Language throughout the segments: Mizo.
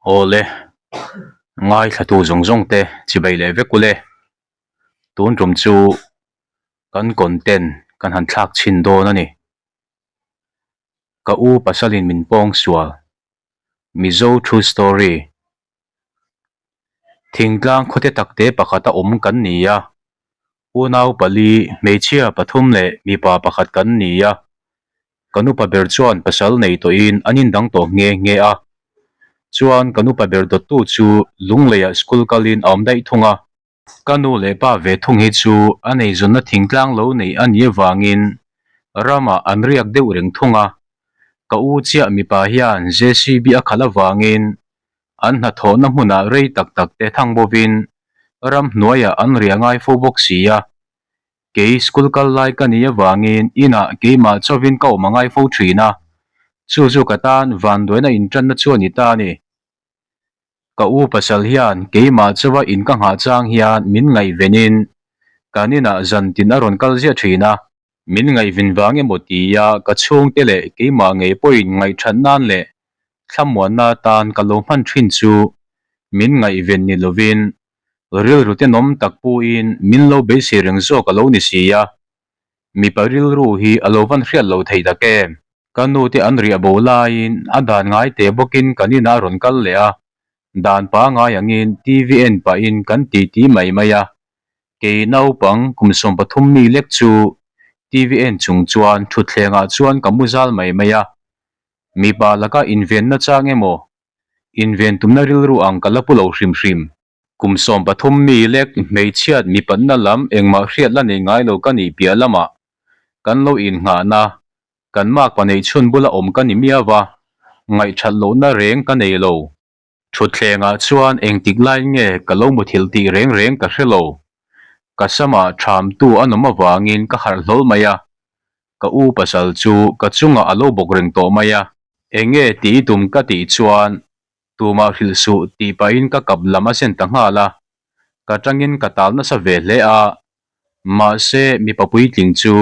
Awle, ngaithlatu zawng zawng te chibai leh vek ule. Tun tum chu kan content kan han thlak chhin dawn a ni. Ka u pasalin min pawng sual, Mizo true story. Thingtlang khawte takte pakhata awm kan ni a, unau pali, hmeichhia pathum leh mipa pakhat kan ni a. Kan upa ber chuan pasal nei tawhin an indang tawh nghe nghe a. Chuan kan upa ber dawttu chu Lungleiah school kalin a awm daih thung a. Ka nu leh pa ve thung hi chu a neizawnna thingtlang lo neih a nih avangin ramah an riak deuh reng thung a. Ka u chiah mipa hian JCB a khalh avangin an hnathawhna hmunah rei tak tak te thang bovin ramhnuaiah an riah ngai fo bawk si a. Kei school kal lai ka nih avangin inah keimah chauhin ka awm a ngai fo thin a, chu chu ka tan vanduaina intanna chu a ni ta a ni. Ka u pasal hian keimah chauha in ka nghah chang hian min ngaihvenin kan inah zan tin a rawn kal ziah thin a. Min ngaihven vang emaw tia ka chhungte leh keimah ngei pawhin ngaihthat nan leh thlamuanna atan ka lo hman thin chu min ngaihven ni lovin rilru tenawm tak puin min lo beisei reng zawk a lo ni si a. Mipa rilru hi a lo van hriat lo thei tak em? Ka nu te an riah bo laiin a dan ngai teh bawkin kan inah a rawn kal leh a, dan pangai angin TV en pahin kan titi mai mai a. Kei naupang kum 13 mi lek chu TV en chung chuan thutthlengah chuan ka mu zal mai mai a. Mipa laka invenna chang emaw, inven tumna rilru ang ka la pu lo hrim hrim. Kum 13 mi lek hmeichhiat mipatna lam engmah hriat la nei ngai lo ka nih piah lamah kan lo innghahna kan makpa neih chhun bula awm ka ni miau va, ngaihthat lohna reng ka nei lo. Thutthlengah chuan engtik laiin nge ka lo muthilh tih reng reng ka hre lo. Ka samah thamtu a nawm avangin ka harh hlawl mai a, ka u pasal chu ka chungah a lo bawk reng tawh mai a. Enge tih i tum ka tih chuan Tumah hrilh suh tih pahin ka kap lam a zen ta nghal a, ka tangin ka tal nasa ve hle a, mahse mipa puitling chu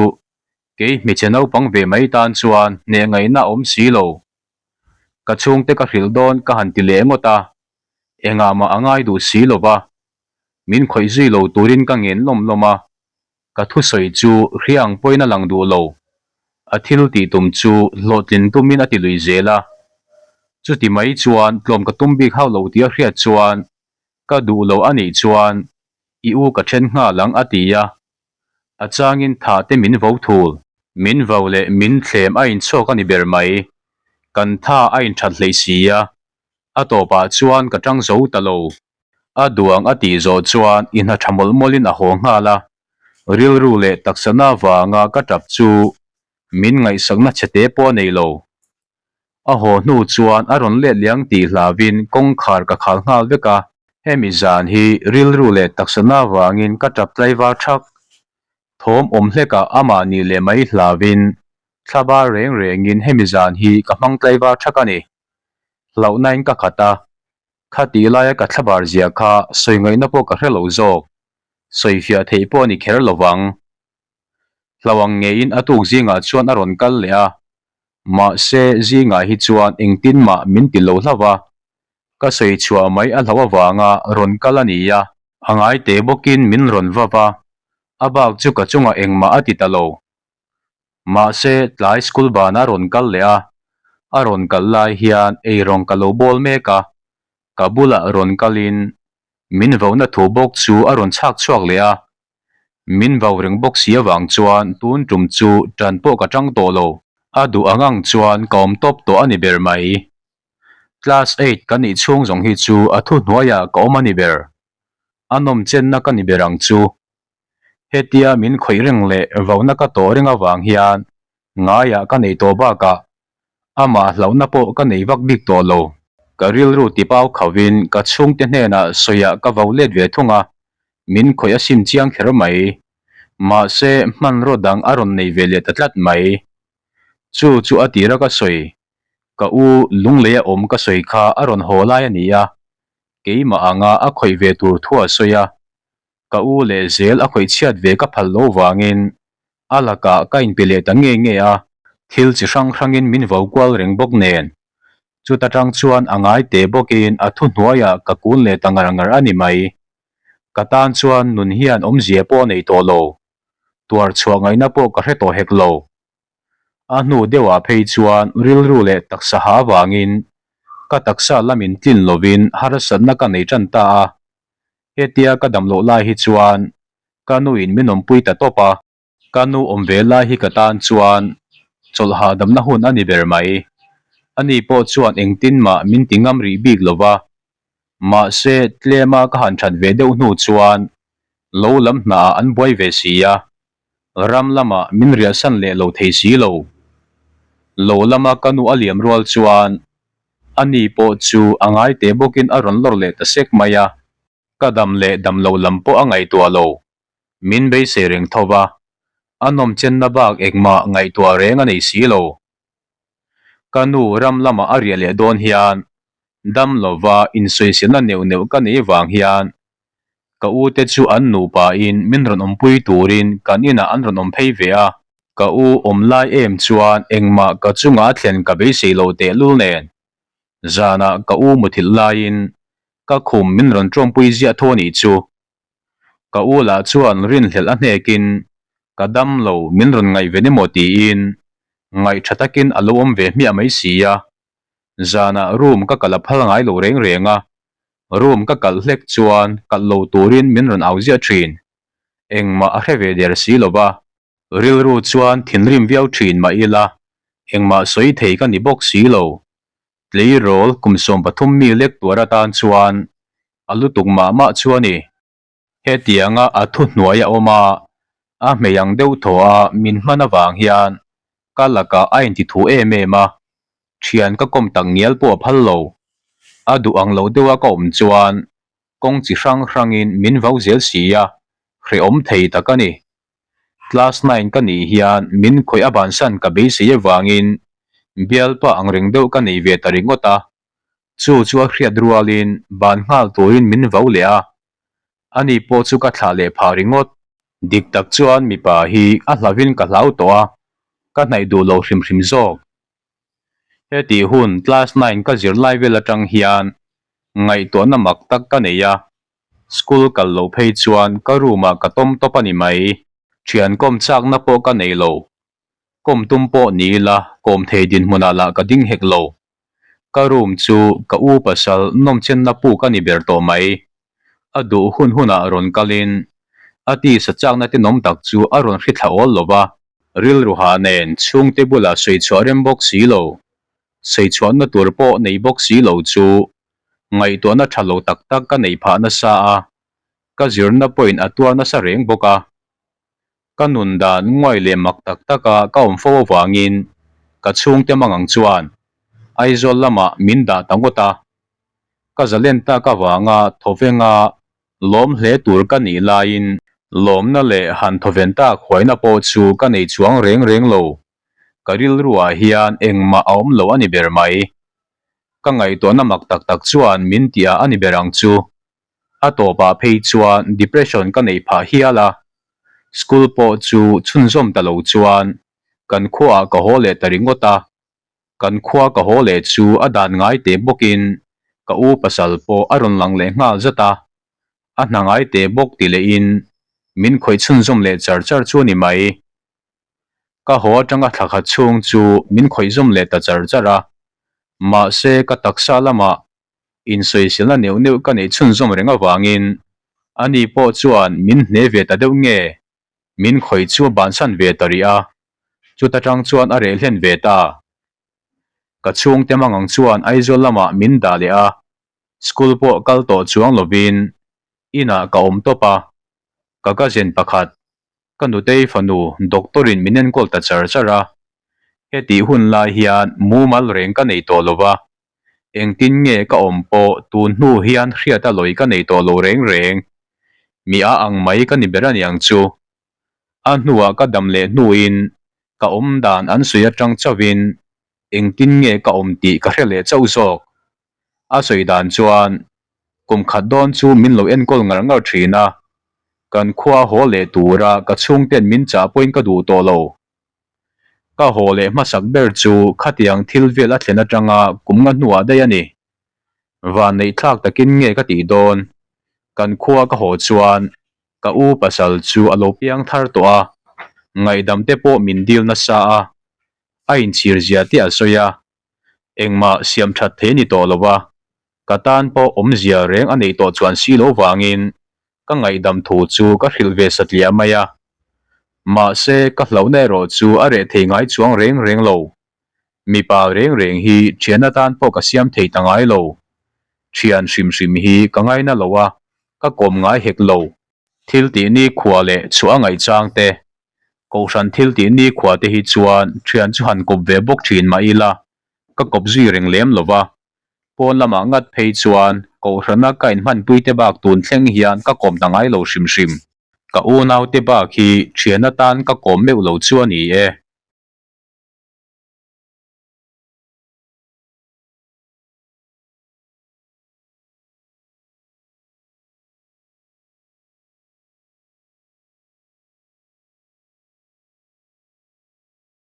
kei hmeichhe naupang ve mai tan chuan hneh ngaihna a awm si lo. Ka chhungte ka hrilh dawn ka han ti leh ngawt a, engah mah a ngai duh si lo va, min khawih zui lo turin ka ngen lawm lawm a, Ka thusawi chu hria ang pawhin a lang duh lo. A thil tih tum chu hlawhtlin tumin a ti lui zel a. Chuti mai chuan tlawm ka tum bik hauh lo tih a hriat chuan ka duh lo a nih chuan i u ka then nghal ang a ti a. A changin tha te min vo thul. Min vo leh min thlem a inchhawk a ni ber mai. Kan tha a inthat hleih si a. A tawpah chuan ka tang zo ta lo. A duang a tih zawh chuan i hna tha mawlh mawlhin a haw nghal a, rilru leh taksana vanga ka tap chu min ngaihsakna chhe te pawh a nei lo. A haw hnu chuan a rawn let liang tih hlauhin kawngkhar ka khal nghal vek a, hemi zan hi rilru leh taksana vangin ka tap tlaivar thak. Thawm awm hlekah amah nih leh mai hlauhin thlabar reng rengin hemi zan hi ka hmang tlaivar thak a ni. Hlauhnain ka khat a, Khatih laia ka thlabar zia kha sawi ngaihna pawh ka hre lo zawk, sawi fiah theih pawh a ni kher lo vang. Hlauh ang ngeiin a tuk zingah chuan a rawn kal leh a, mahse zingah hi chuan engtin mah min ti lo hlauh a, ka sawi chhuah mai a hlauh avanga rawn kal a ni a. A ngai teh bawkin min rawn vav a, a bak chu ka chungah engmah a ti ta lo. Mahse tlai school banah a rawn kal leh a, a rawn kal lai hian eirawng ka lo bawl mek a, ka bulah rawn kalin min vohna thu bawk chu a rawn chhak chhuak leh a, min vo reng bawk si avang chuan tun tum chu tan pawh ka tang tawh lo. A duh ang ang chuan ka awm tawp tawh a ni ber mai. Class eight ka nih chhung zawng hi chu a thuhnuaiah ka awm a ni ber. A nawm chenna ka ni ber ang chu. Hetia min khawih reng leh vohna ka tawh reng avang hian ngaiah ka nei tawh bakah amah hlauhna pawh ka nei vak bik tawh lo. Ka rilru tipau khovin ka chhungte hnenah sawiah ka vo let ve thung a, min khawih a sim chiang kher mai. Mahse, hmanraw dang a rawn nei ve leh ta tlat mai. Chu chu a tira ka sawi, ka u lungleia awm ka sawi kha a rawn haw lai a ni a, keimah anga a khawih ve tur thu a sawi a, Ka u leh zel a khawih chhiat ve ka phal lo vangin a lakah ka inpe leh ta nge nge a, thil chi hrang hrangin min vo kual reng bawk nen. Chuta tang chuan a ngai teh bawkin a thuhnuaiah ka kun leh ta ngar ngar a ni mai. Ka tan chuan nun hian awmzia pawh a nei tawh lo. Tuar chhuah ngaihna pawh ka hre tawh hek lo. A hnu deuhah phei chuan rilru leh taksa ha avangin ka taksa lamin tlin lovin harsatna ka nei tan ta a. Hetia ka dam loh lai hi chuan ka nuin min awmpui ta tawp a. Ka nu awm ve lai hi ka tan chuan chawlh hahdamna hun a ni ber mai. Ani pawh chuan engtin mah min ti ngam rih bik lo va. Mahse, tlema ka han that ve deuh hnu chuan lo lam hnaah an buai ve si a, ram lamah min riahsan leh lo thei si lo. Lo lama ka nu a liam rual chuan ani pawh chu a ngai teh bawkin a rawn lawr leh ta sek mai a. Ka dam leh dam lo lam pawh a ngaihtuah lo. Min beisei reng tho va, a nawm chenna bak engmah ngaihtuah reng a nei si lo. Ka nu ram lamah a riah leh dawn hian dam lova insawiselna neuh neuh ka neih vang hian ka u te chu an nupa in min rawn awmpui turin kan inah an rawn awm phei ve a. Ka u awm lai em chuan engmah ka chungah thlen ka beisei lo tehlul nen zanah ka u muthilh laiin Ka khum min rawn ṭawmpui ziah tho a nih chu. Ka u lah chuan rinhlelh a hnekin ka dam lo min rawn ngaih ve emaw tiin ngaih ṭha takin a lo awm ve hmiah mai si a. Zanah room ka kalh a phal ngai lo reng reng a, room ka kalh hlek chuan kalh lo turin min rawn au ziah ṭhin. Engmah a hre ve der si lo va. Rilru chuan thinrim viau ṭhin mah ila engmah sawi thei ka ni bawk si lo. Tleirawl kum 13 mi lek tuar atan chuan a lutuk mah mah chu a ni. Hetianga a thuhnuai a awm a, a hmei ang deuh thaw a min hman avang hian ka lakah a inti thu em em a, thian ka kawm tak ngial pawh a phal lo. A duh ang lo deuha ka awm chuan kawng chi hrang hrangin min vau zel si a, hrehawm thei tak a ni. Class nine ka nih hian min khawih a bansan ka beisei avangin bialpa ang reng deuh ka nei ve ta ringawt a, chu chu a hriat rualin ban nghal turin min vau leh a, ani pawh chu ka thlah leh phah ringawt. Dik tak chuan mipa hi a hlauhin ka hlau tawh a, ka hnaih duh lo hrim hrim zawk. Hetih hun class nine ka zir lai vel atang hian ngaihtuahna mak tak ka nei a, School kal loh phei chuan ka room ah ka tawm tawp a ni mai. Thian kawm chakna pawh ka nei lo. Kawm tum pawh ni ila kawm thei dinhmunah lah ka ding hek lo. Ka room chu ka u pasal nawmchenna puk a ni ber tawh mai. A duh hun hunah rawn kalin a tisa chakna tenawm tak chu a rawn hri thla awl lo va. Rilru hah nen chhungte bulah sawi chhuah rem bawk si lo. Sawi chhuahna tur pawh nei bawk si lo chu Ngaihtuahna tha lo tak tak ka neih phah nasa a, ka zirna pawhin a tuar nasa reng bawk a. Ka nun dan nguai leh mak tak taka ka awm fo avangin ka chhungte mangang chuan Aizawl lamah min dah ta ngawt a. Ka zalen tak avanga thawvenga lawm hle tur ka nih laiin lawmna leh han thawven tak huaina pawh chu ka nei chuang reng reng lo. Ka rilruah hian engmah a awm lo a ni ber mai. Ka ngaihtuahna mak tak tak chuan min tih a ni ber ang chu. A tawpah phei chuan depression ka neih phah hial a. School pawh chu chhunzawm ta lo chuan kan khuaah ka haw leh ta ringawt a. Kan khua ka haw leh chu a dan ngai teh bawkin ka u pasal pawh a rawn lang leh nghal zat a. A hna ngai teh bawk ti lehin min khawih chhunzawm leh char char chu a ni mai. Ka haw atanga thla khat chhung chu min khawih zawm leh ta char char a, mahse ka taksa lamah insawiselna neuh neuh ka neih chhunzawm reng avangin ani pawh chuan min hne ve ta deuh nge min khawih chu a bansan ve ta rih a, chuta tang chuan a reh hlen ve ta. Ka chhungte mangang chuan Aizawl lamah min dah leh a, school pawh kal tawh chuang lovin inah ka awm tawp a, ka cousin pakhat Ka nutei fanu doctor in min enkawl ta char char a, hetih hun lai hian mumal reng ka nei tawh lo va, engtin nge ka awm pawh tun hnu hian hriat a lawi ka nei tawh lo reng reng. Mi a ang mai ka ni ber a niang chu. A hnuah ka dam leh hnuin ka awm dan an sawi atang chauhin engtin nge ka awm tih ka hre leh chauh zawk. A sawi dan chuan kum khat dawn chu min lo enkawl ngar ngar thin a, kan khua haw leh tura ka chhungten min chah pawhin ka duh tawh lo. Ka haw leh hmasak ber chu khatiang thil vel a thlen atanga kum nga hnuah daih a ni. Vanneih thlak takin nge ka tih dawn? Kan khua ka haw chuan ka u pasal chu a lo piang thar tawh a, ngaihdam te pawh min dil nasa a, a inchhir zia te a sawi a, engmah siam that thei a ni tawh lo a, ka tan pawh awmzia reng a neih tawh chuan si lo vangin ka ngaihdam thu chu ka hrilh ve satliah mai a. Mahse ka hlauhna erawh chu a reh thei ngai chuang reng reng lo. Mipa reng reng hi thian atan pawh ka siam thei ta ngai lo. Thian hrim hrim hi ka ngaina lo a, ka kawm ngai hek lo. Thil tih nikhua leh chhuah a ngaihchang te, Kohhran thil tih nikhua te hi chuan thian chu han kawp ve bawk thin mah ila, ka kawp zui reng lem lo va. Pawn lamah ngat phei chuan Kohhrana ka inhmanpui te bak tun thleng hian ka kawm ta ngai lo hrim hrim. Ka unaute bak hi thian atan ka kawm meuh lo chu a ni e.